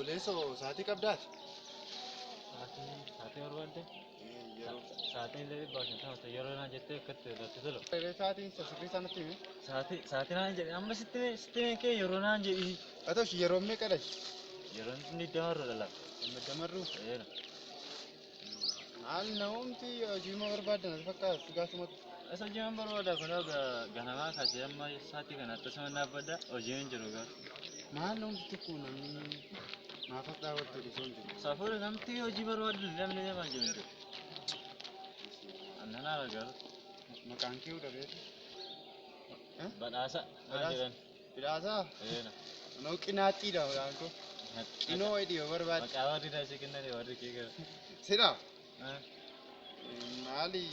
Obboleessoo sa'aatii qabdaati? Sa'aatii barbaadde? Yeroo. Sa'aatiin illee 150 yeroo naan jettee akkatti irratti tolu. Sa'aatiin isa sirrii isaa natti himi. Sa'aatii naan jedhe amma sitti sitti kee yeroo naan jedhi. Haa ta'u yeroo meeqadha? Yeroon inni damarru dhala. Damarru. Eena. Maal namumti hojii moo barbaaddan as fakkaata gaasumatti. Isa hojii man barbaada kun ganamaa kaasee amma sa'aatii kana akkasuma dhaabbadha hojiin hin jiru garuu. Maal namumti tokko namni maaf as dhaabbattu osoo hin jiru. Safuudha namti hojii barbaadu namni namaa jiru hin jiru. Annan haala garuu. Maqaan kee hudha beeku. Badhaasa naan jedhan. Badhaasaa? Eena. Noo qinaaxiidha maqaan koo. Qinoo hidhi yoo barbaadde. Maqaa warri daasii kennanii warri kee garuu. Sidhaa? Maali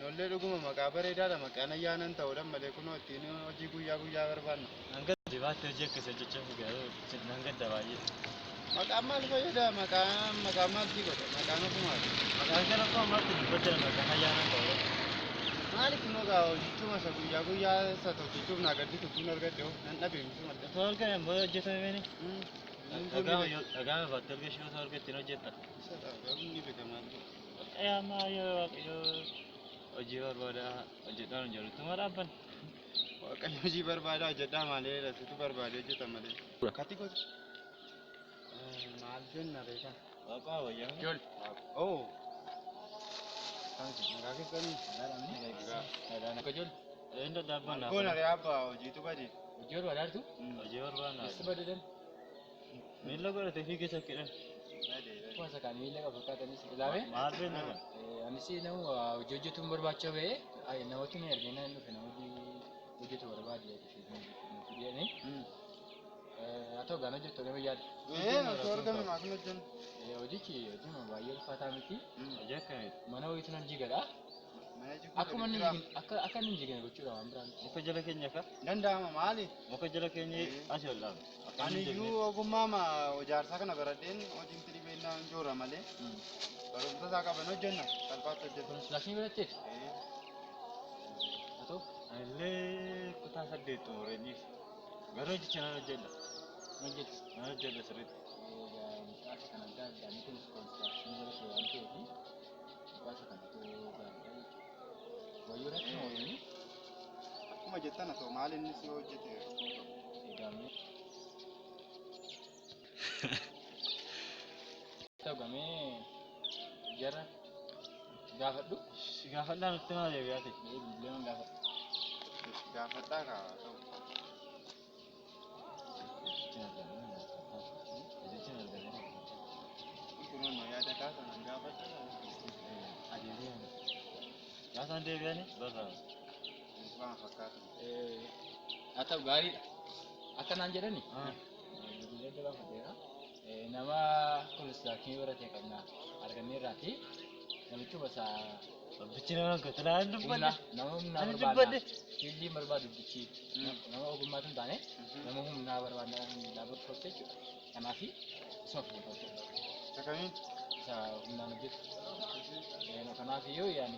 nollee dhuguma maqaa bareedaadha maqaan ayyaanan ta'uudhaan malee kunoo ittiin hojii guyyaa guyyaa barbaanna. Nan gadda baatti hojii akkasii hojjechuuf garuu nan gadda baay'ee. Maqaan maal fayyada? Maqaan maqaan maal sii godha? Maqaan ofumaati. Maqaan kana akkuma ammaatti dubbadda maqaan ayyaanan ta'uudha. Maali kunoo gaa hojjechuuma isa guyyaa guyyaa isa hojjechuuf naa gaddisu tun argadhe hoo nan dhabe miti madda. Otoo argame immoo hojjetame beeni. Dhagaama baattee arga ishee otoo argatte hin hojjetta. Isadha garuu ni beeka maal godha. Waaqayyo yoo waaqayyo hojii barbaada hojjedhaan hin jiru tuma dhaabban. Waaqayyo hojii barbaada hojjedhaa malee situ barbaade hojjeta malee. Kati gosa. Maal jenna beekaa? Waaquma wayyaa. Jol. Oh. Nagaa keessanii? Nagaa. Akka jol. Inni dadhaabban naaf. Goona re'aa hojiitu bade. Hojii barbaadaartu? Hojii barbaada. Eessa badeedan? Miila godhatee fiigee sakkiidhaan. Akkuma isa kaan miila qabu fakkaatanis ilaame. Maal beekna kan? Anis nama hojii hojjetuun barbaachaa ba'ee namooti na ergee naan dhufe namooti hojjetu barbaade jedhanii. Haa ta'u gaan hojjettu nama yaada. Osoo argame maaf hin hojjennu? Hojichi hojii baay'ee ulfaataa miti. Hojii akkamiiti? Mana wayiitu nan jigadha. Mana jiguu Akkuma gadi inni jira. akka inni hin jigne gochuudha waan biraan. Muka jala keenya ka? Danda'ama maali? Muka jala keenya asii ol dhaabna. Akka Ani inni hin iyyuu jigne. ogummaa ijaarsaa kana baradheen hojiin dhibeenyaa joora malee barumsa isaa qaban hojjenna salphaatti hojjenna. Konistiraashinii baratteef? Haa ta'u. Anillee kutaa 8 xumureenis. Garuu hojicha nan hojjedha. Hojjetu. Nan hojjedha sirriitti. Mucaa kan adda addaa ni kunis konistiraashinii barate waan ta'eef mucaa kanatu gaariidha jechuudha. Wayyoo irratti moo inni? Akkuma jettan haa ta'u maal inni si hojjete? Eegamee. Ta'u jara gaafadhu. Si gaafadhaa nutti maal deebi'aati? Bilbilee man gaafadhu. Gaafadhaa kaa ta'u. Kunoo yaada kaasan gaafadhaa. Gaafaan deebi'anii barraa. Waan fakkaatu. Haa ta'u gaariidha. Akka naan jedhani. Bilbilee adda baafateera. Nama konistiraashinii barate qabna arganneerraati. Namichi gosa Abbichi nama gatanaa hin humna dubbanne. nama humnaa Ani barbaadna. dubbadhe. Fiildii barbaadu bichi nama ogummaatu hin taane nama humnaa barbaadna dhaabbatu tokko jechuudha. Kanaaf isuma filatama. Isa kamiin? Isa humnaan hojjetu. Kanaaf iyyuu yaani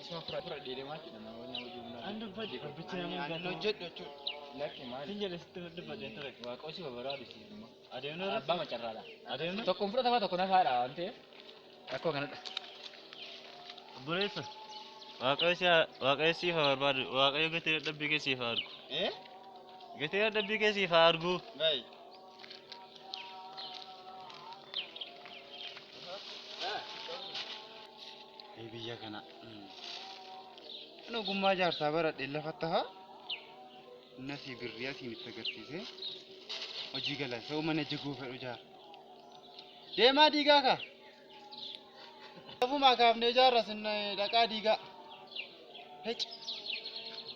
isuma fudhadhee deemaa jechuudha nama hojii humnaa. An dubbadhe. Abbichi Ani nama ani gatanaa. hojjedhu jechuudha. Lakki maali? Sin jedhe sitti dubbadhe ture. Waaqa osoo barbaadu si immoo. Adeemnu Abbaa macarraadha. Adeemnu. Tokkoon fudhatama tokko nafaadha waan ta'eef rakkoo kanadha. Obboleessa. Waaqayyo siif haa barbaadu. Waaqayyo gatii dadhabbii kee siif haa argu. Gatii dadhabbii kee siif haa argu. Bayi. Biyya kana. Ani ogummaa ijaarsaa baradhee lafa ta'a. Inni asii birrii asiin itti agarsiisee hojii gala sa'u mana jiguu fedhu ijaara. Deemaa diigaa kaa. Lafumaa kaafnee ijaarra sin dhaqaa diigaa. Hec.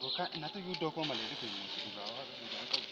Bokaa natu iyyuu iddoo koo malee dhufe dhugaa waaqa dhugaa qabu.